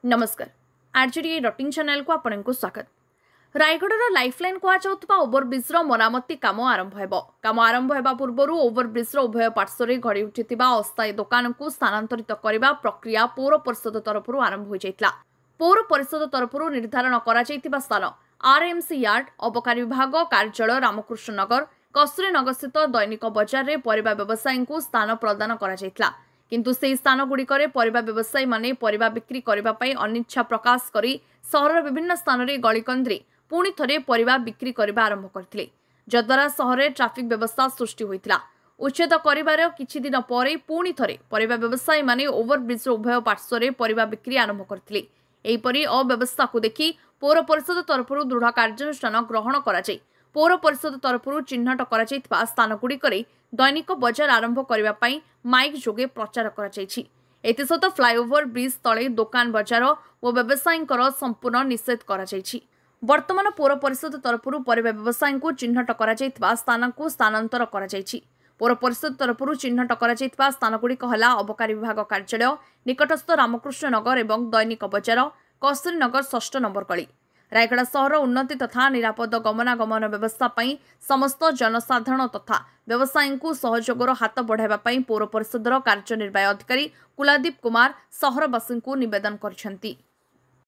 ନମସ୍କାର, ଆର୍ଜିଡିଏ ଡଟିଂ ଚ୍ୟାନେଲକୁ ଆପଣଙ୍କୁ ସ୍ୱାଗତ। ରାୟଗଡ଼ାର ଲାଇଫଲାଇନ୍ କୁହାଯାଉଥିବା ଓଭରବ୍ରିଜ୍ର ମରାମତି କାମ ଆରମ୍ଭ ହେବ। କାମ ଆରମ୍ଭ ହେବା ପୂର୍ବରୁ ଓଭରବ୍ରିଜ୍ର ଉଭୟ ପାର୍ଶ୍ୱରେ ଗଢ଼ି ଉଠିଥିବା ଅସ୍ଥାୟୀ ଦୋକାନକୁ ସ୍ଥାନାନ୍ତରିତ କରିବା ପ୍ରକ୍ରିୟା ପୌର ପରିଷଦ ତରଫରୁ ଆରମ୍ଭ ହୋଇଯାଇଥିଲା। ପୌର ପରିଷଦ ତରଫରୁ ନିର୍ଦ୍ଧାରଣ କରାଯାଇଥିବା ସ୍ଥାନ ଆର୍ଏମ୍ସି ୟାର୍ଡ, ଅବକାରୀ ବିଭାଗ କାର୍ଯ୍ୟାଳୟ, ରାମକୃଷ୍ଣ ନଗର, କସ୍ତୁରୀ ନଗରସ୍ଥିତ ଦୈନିକ ବଜାରରେ ପରିବା ବ୍ୟବସାୟୀଙ୍କୁ ସ୍ଥାନ ପ୍ରଦାନ କରାଯାଇଥିଲା। କିନ୍ତୁ ସେହି ସ୍ଥାନଗୁଡ଼ିକରେ ପରିବା ବ୍ୟବସାୟୀମାନେ ପରିବା ବିକ୍ରି କରିବା ପାଇଁ ଅନିଚ୍ଛା ପ୍ରକାଶ କରି ସହରର ବିଭିନ୍ନ ସ୍ଥାନରେ ଗଳିକନ୍ଦିରେ ପୁଣି ଥରେ ପରିବା ବିକ୍ରି କରିବା ଆରମ୍ଭ କରିଥିଲେ, ଯଦ୍ୱାରା ସହରରେ ଟ୍ରାଫିକ୍ ବ୍ୟବସ୍ଥା ସୃଷ୍ଟି ହୋଇଥିଲା। ଉଚ୍ଛେଦ କରିବାର କିଛି ଦିନ ପରେ ପୁଣି ଥରେ ପରିବା ବ୍ୟବସାୟୀମାନେ ଓଭରବ୍ରିଜ୍ର ଉଭୟ ପାର୍ଶ୍ୱରେ ପରିବା ବିକ୍ରି ଆରମ୍ଭ କରିଥିଲେ। ଏହିପରି ଅବ୍ୟବସ୍ଥାକୁ ଦେଖି ପୌର ପରିଷଦ ତରଫରୁ ଦୃଢ଼ କାର୍ଯ୍ୟାନୁଷ୍ଠାନ ଗ୍ରହଣ କରାଯାଇ ପୌର ପରିଷଦ ତରଫରୁ ଚିହ୍ନଟ କରାଯାଇଥିବା ସ୍ଥାନଗୁଡ଼ିକରେ ଦୈନିକ ବଜାର ଆରମ୍ଭ କରିବା ପାଇଁ ମାଇକ୍ ଯୋଗେ ପ୍ରଚାର କରାଯାଇଛି। ଏଥିସହିତ ଫ୍ଲାଏଓଭର ବ୍ରିଜ୍ ତଳେ ଦୋକାନ ବଜାର ଓ ବ୍ୟବସାୟୀଙ୍କର ସମ୍ପୂର୍ଣ୍ଣ ନିଷେଧ କରାଯାଇଛି। ବର୍ତ୍ତମାନ ପୌର ପରିଷଦ ତରଫରୁ ପରିବା ବ୍ୟବସାୟୀଙ୍କୁ ଚିହ୍ନଟ କରାଯାଇଥିବା ସ୍ଥାନକୁ ସ୍ଥାନାନ୍ତର କରାଯାଇଛି। ପୌର ପରିଷଦ ତରଫରୁ ଚିହ୍ନଟ କରାଯାଇଥିବା ସ୍ଥାନଗୁଡ଼ିକ ହେଲା ଅବକାରୀ ବିଭାଗ କାର୍ଯ୍ୟାଳୟ ନିକଟସ୍ଥ ରାମକୃଷ୍ଣ ନଗର ଏବଂ ଦୈନିକ ବଜାର, କସ୍ତୁରୀ ନଗର 6 ନମ୍ବର ଗଳି। ରାୟଗଡ଼ା ସହର ଉନ୍ନତି ତଥା ନିରାପଦ ଗମନାଗମନ ବ୍ୟବସ୍ଥା ପାଇଁ ସମସ୍ତ ଜନସାଧାରଣ ତଥା ବ୍ୟବସାୟୀଙ୍କୁ ସହଯୋଗର ହାତ ବଢ଼ାଇବା ପାଇଁ ପୌର ପରିଷଦର କାର୍ଯ୍ୟନିର୍ବାହୀ ଅଧିକାରୀ କୁଲାଦୀପ କୁମାର ସହରବାସୀଙ୍କୁ ନିବେଦନ କରିଛନ୍ତି।